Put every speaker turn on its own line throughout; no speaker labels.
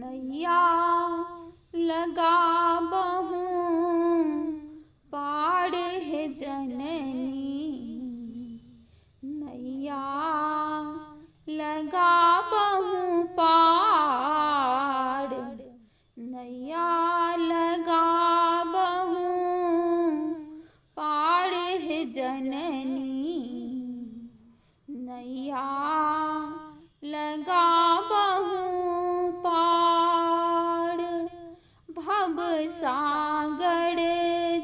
नैया लगाबहु पार हे जननी, नैया लगाबहु पार, नैया लगाबहु पार हे जननी, नैया लगाबहु पार। भव सागर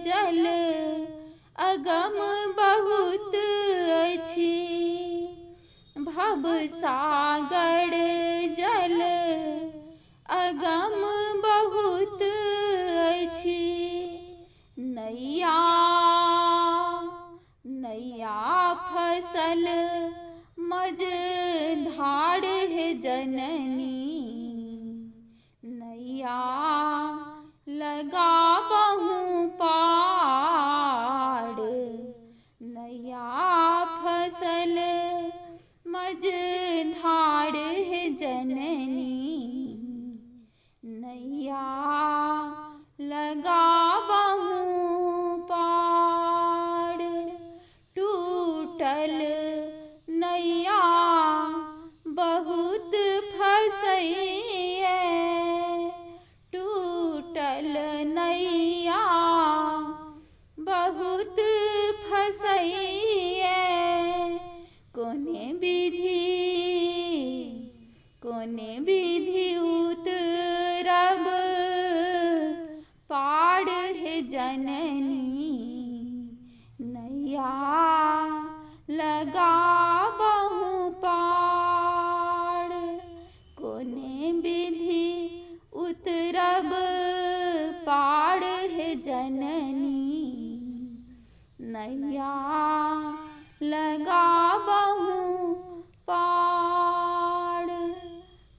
जल अगम बहुत अछि, भव सागर जल अगम बहुत अछि। नैया नैया फसल मझधार हे जननी, नैया लगाबहु पार, नैया फसल मझधार हे जननी, नैया लगाबहु पार। टूटल नैया बहुत फसैए, टूटल नैया बहुत फसैए। कोने विधि कोने विधि उतरब पार हे जननी, नैया लगाबहु पार। कोने विधि उतरब पार हे जननी, नैया लगाबहु पार।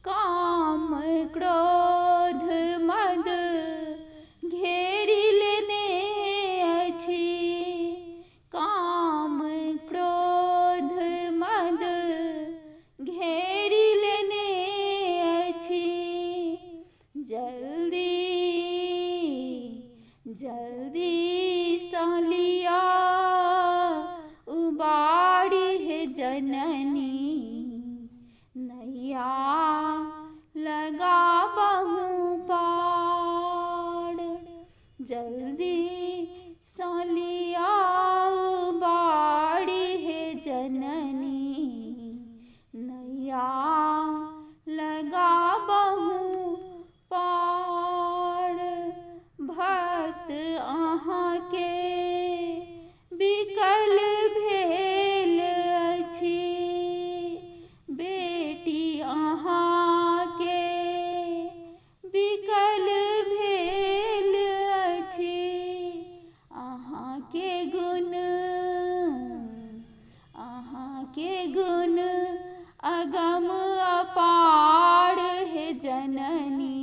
काम क्रोध मद घेरि लेने अछि, काम क्रोध मद घेरि लेने अछि। जल्दी जल्दी सँ लिअ उबारि हे जननी, नैया लगाबहु पार। जल्दी सँ लिअ उबारि हे जननी, नैया लगाबहु पार। भक्त अहाँके विकल भेल अछि, बेटी अहाँके विकल भेल अछि। अहाँके गुण अहाँके गुण अगम अपार हे जननी,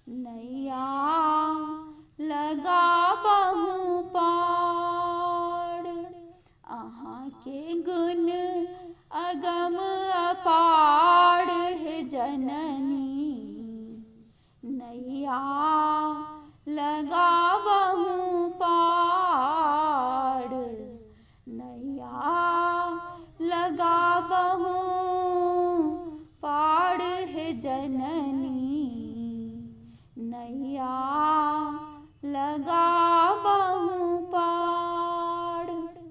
नैया लगाबहु पार। अहाँके गुण अगम अपार हे जननी, नैया लगाबहु पार, नैया लगाबहु पार हे जननी, नैया लगा